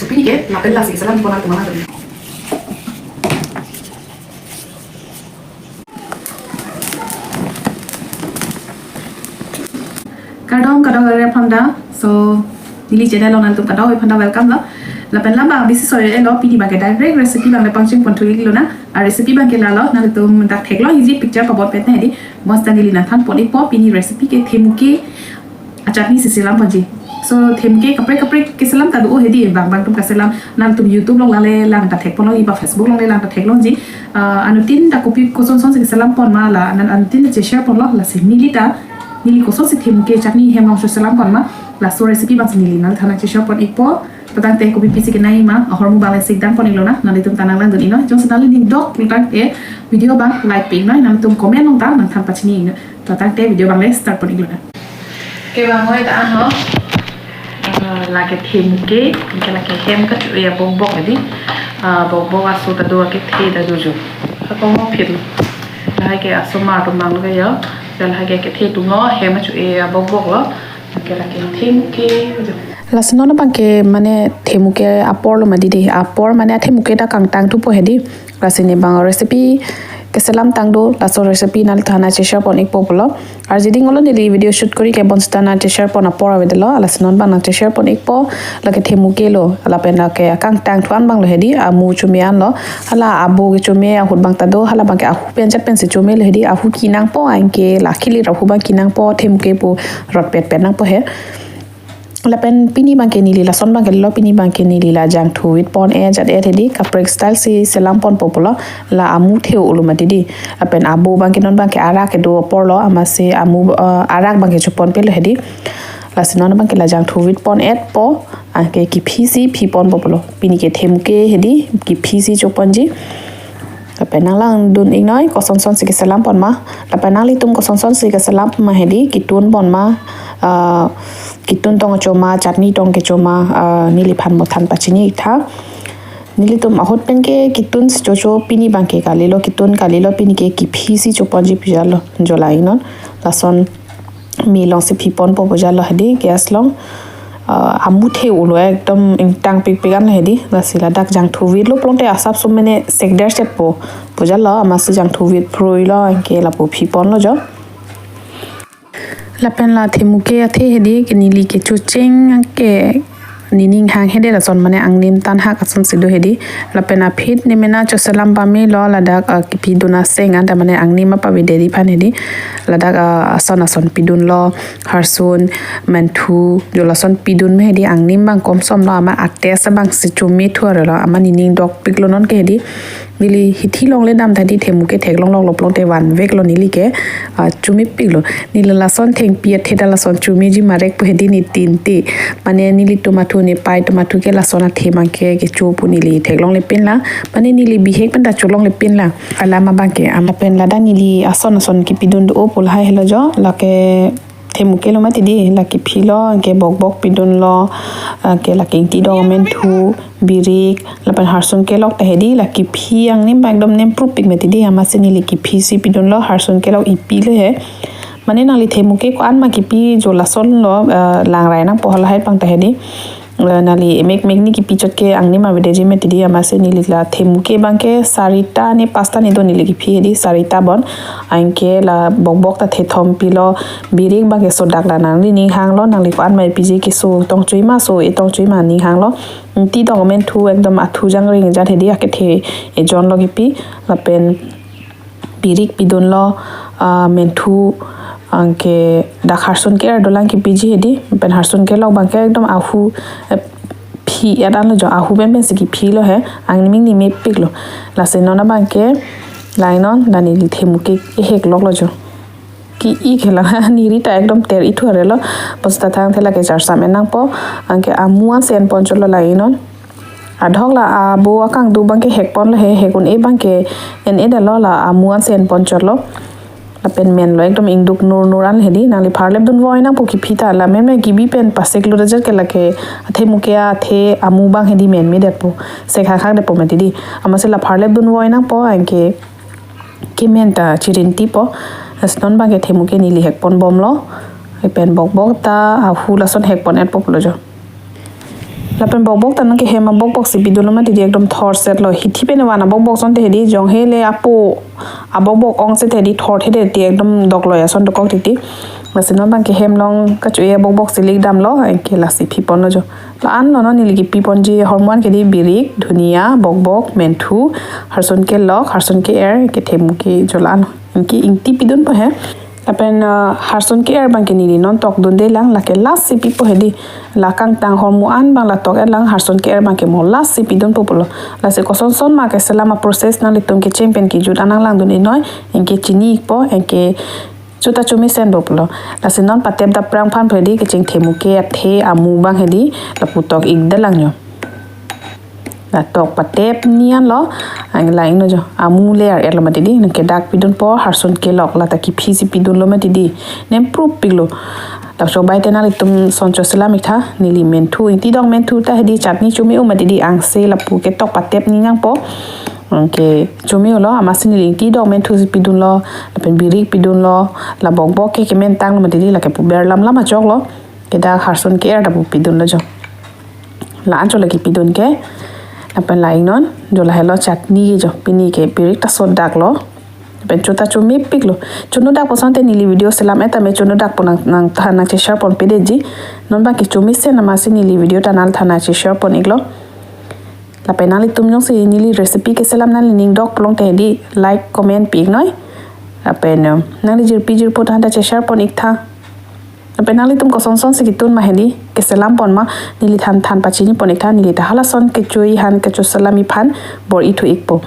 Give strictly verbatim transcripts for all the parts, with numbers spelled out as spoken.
Pini ke lapen lasi selam pon atum atum. Kardom, kardom, kardom, phamda. So, neli channel along nanglitum kardom, phamda, welcome lo. Lapen labang bisi soi-elo, pini abangke direct recipe abang le pangcheng pon thu-ik lonang. A recipe abangke lalo, nanglitum dak theklong hiji picture pabot pet na hedi. Bonta neli nangthan pon-ikpo, pini recipe ke themuke a chutney si selam ponji. So, themuke kaprek kaprek keselam ta do hedi, bang bang atum keselam, nanglitum YouTube along le lang ta thek ponlo, iba Facebook along le lang ta theklongji. Ah, anuttin ta kopi koson son si keselam pon ma la, nan anuttin ta che-share ponlo, lasi neli ta, neli koson si themuke chutney hem along si selam pon ma, laso recipe abang si neli nangthan nang che-share pon-ikpo. To tangte kopi pisi kenai ma, ahormu abang le sikdam pon-ik lonang, nanglitum ta nang langdun-iknon. Jongsi nangli ning dok tangte video abang like pi-iknon, nanglitum comment along ta nangthan pachini-iknon. To tangte video abang le start pon-ik lonang. Ke bang oi ta ano. Ah, lake themuke, ke lake hem kacho-e abokbok hedi. Ah, bokbok aso ta do, kethe ta do jo. Ako mo phir. Lahai ke asomar atum abang lo ke yo. Lahai ke kethe atum lo, hem kacho-e abokbok lo. Ke lake themuke jo. Lasi non abangke mane themuke apor lo mati di. Apor mane themuke ta kangtang thupo hedi. Lasi ne bang recipe keselam tang do, laso recipe nangthan nang che-share pon-ikpo pulo. Arjiding olo neli video shoot kori ke bonta nang che-share pon apor avedetlo, lasi non abang nang che-share pon-ikpo, lake themuke lo, lapen lake akangtang thu-an abang lo hedi, amu chome an lo, hala abo kechome ahut abang ta do, hala abangke ahu pen chat pen si chome lo hedi, ahu kenangpo, anke la kilir ahu abang kenangpo, themuke pu rot pet pet nangpo he. Lapen pini abangke neli lason abangke lo, pini abangke neli la jangthu vit pon-et jat-et hedi, kaprek style si selam ponpo pulo, la amu theu-olo mati di. Lapen abo abangke non abangke arak kedo apor lo, amatsi amu, eh, arak abangke chopon pelo hedi. Lasi non abangke la jangthu vit pon-etpo, anke kephi si phi ponpo pulo. Pini ke themuke hedi, kephi si choponji. Lapen nang langdun-iknoi, koson son si keselam pon ma. Lapen nanglitum koson son si keselam ma hedi, ketun pon ma, ah, ketun tong kecho ma, chutney tong kecho ma, ah, neliphan mo than pachini-ik tha. Nelitum ahut pen ke ketun si chocho, pini abangke kalilo, ketun kalilo, pini ke kephi si choponji pu jalo, jo la-iknon. Lason me along si phi ponpo pu jalo hedi, gas along. Ah, amu theu-olo, ekdom ingtang pikpik an hedi. Lasi ladak jangthu vit lo pulote asap so mene sekder chetpo pu jalo, amatsi jangthu vit phrui lo, anke lapu phi ponlo jo. Lapen la themuke athe hedi, ke neli kechocheng ke nening hang hedi, lason mane angnim tan hak ason si do hedi. Lapen aphi ne mena choselam pamelo, ladak, ah, kepidun aseng an ta mane angnim apavede di aphan hedi. Ladak, ah, ason ason pidun lo, harsun, menthu, jo lason pidun me hedi, angnim abang komsom lo, amat a-taste abang si chome thu arlo, amat nening dokpik lo non ke hedi. Neli hithi along le dam tha di, themuke theklong lok lo pulote vanvek lo neli ke, ah, chomepik lo. Neli lason thengpi athe ta lason chomeji marek pu hedi ne tin te. Mane nelitum athu, nepei atum athu ke lason athe abangke kecho pu neli theklongle pinlang. Mane neli bihek pen ta cholongle pinlang. Alam abangke, amat pen ladak neli ason ason kepidun do-o pu lahai helo jo, lake themuke lo mati di, la kephi lo, anke bokbok pidun lo, anke lake ingti dok menthu, birik, lapen harsun kelok ta hedi, la kephi angnim abang ekdom nemprupik mati di, amatsi neli kephi si pidun lo, harsun kelok epi lo he. Mane nangli themuke ko-an ma kepi jo lason lo, eh, langrai nangpo halahai abang ta hedi. Eh, nangli emek mek ne kepi chot ke angnim avedeji mati di, amatsi neli la themuke abangke sarita ne pasta ne do neli kephi hedi, sarita bon. Anke la bokbok ta thethom pilo, birik abangke sodak la nangli ning hang lo, nangli ko-an ma epiji, keso tong chui ma, so-e tong chui ma ning hang lo. Ingti dok menthu ekdom athu jangring jat hedi, akethe ejon lo kepi, lapen birik pidun lo, ah, menthu, anke dak harsun ke-er dolang kepiji hedi, pen harsun kelok abangke ekdom ahu, eh, phi-et an lo jo, ahu pen pen si kephi lo he, angnim ingni mepik lo. Lasi non abangke, la-iknon, la neli themuke kehek lok lo jo. Ke-ik hela, neli ta ekdom ter-ik thu arlo, bonta thangthe lake charsam en nangpo, anke amu an si en pon chot lo la-iknon. Adhok la abo akangduk abangke hek pon lo he, hek un-e abangke en-edetlo, la amu an si en pon chot lo. Lapen men lo ekdom ingduk nur nur an hedi, nangli pharlep dunvoi nangpo kephi ta, la men men kebi pen pasik lo, rejat ke lake athemuke athe amu abang hedi men medetpo, sek hak hak detpo mati di. Amatsi la pharlep dunvoi nangpo, anke kemen ta chirintipo. Lasi non abangke themuke neli hek pon bomlo. Lapen bokbok ta ahu lason hek pon-etpo pulo jo. Lapen bokbok ta nangkehem abokbok si pidunlo mati di ekdom thorset lo. Hithi pen van abokbok asonte hedi jong hele apo abokbok ong sete hedi thorthe de ti ekdom dokloi ason dokok titi. Lasi non abang ke hem along kacho-e abokbok si likdamlo, anke lasi piponlo jo. La-an lo non neli kipiponji ahormu an ke di birik, dhunia, bokbok, menthu, harson kelok, harson ke-er, ke themuke jo la-an lo. Anke ingti pidunpo he. Lapen, ah, harson ke-er abang ke neli non tokdunde lang, lake lasi pipo hedi. La kangtang ahormu an abang la tok-et lang, harson ke-er abang ke mo lasi pidunpo pulo. Lasi kosonson ma keselam aprocess nanglitum kecheng pen kejut an nanglangdun-e noi, anke chini-ikpo, anke chota chomesenpo pulo. Lasi non patep dapprang aphan hedi kecheng themuke athe amu abang hedi lapu tok-ikde lang jo. La tok patep ni anlo, ang langno jo. Amu le ar-etlo mati di, nangkedak pidunpo, harson kelok, la ta kiphi si pidunlo mati di. Nemprup piklo. Laso bai te nanglitum son choselam-iktha, neli menthu, ingti dok menthu ta hedi chatni chome-o mati di, angse lapu ketok patep ni nangpo. Anke chome-olo, amatsi neli ingti dok menthu si pidunlo, lapen birik pidunlo, la bokbok ke kementanglo mati di, lake pu berlam lam achoklo. Kedak harson ke-er ta pu pidunlo jo. La-an chot lake pidun ke. Lapen la-ik non, jo lahelo chatni ke jo. Pini ke birik ta sodaklo. Lapen chota chomepiklo. Chonodakpo asonte neli video selam-et tame chonodakpo nang, nangthan nangcheshare ponpedetji. Non abang ke chomesen amatsi neli video ta nangthan nangcheshare pon-iklo. Lapen nanglitum jongsi neli recipe keselam nanglining dok pulote hedi like, comment pi-ik noi. Lapen, eh, nangli jirpi jirpo aphan ta cheshare pon-iktha. Lapen nanglitum kosonson si kitun ma hedi, keselam pon ma, neli than than pachini pon-iktha, neli ta halason kecho-i aphan kechoselam-i aphan bor-ithu-ikpo.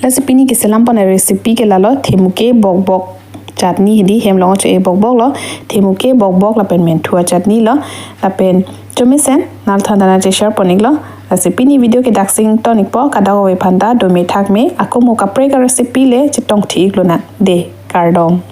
Lasi pini keselam pon arecipe ke lalo, themuke bokbok chatni hedi, hem along cho-e bokbok lo, themuke bokbok lapen menthu achatni lo, lapen chomesen nangthan than nangcheshare pon-iklo. Lasi pini video ke daksi ington-ikpo, kadokave aphan ta dome thakme, ako mo kaprek arecipe le chetongthi-iklonang. De, kardom.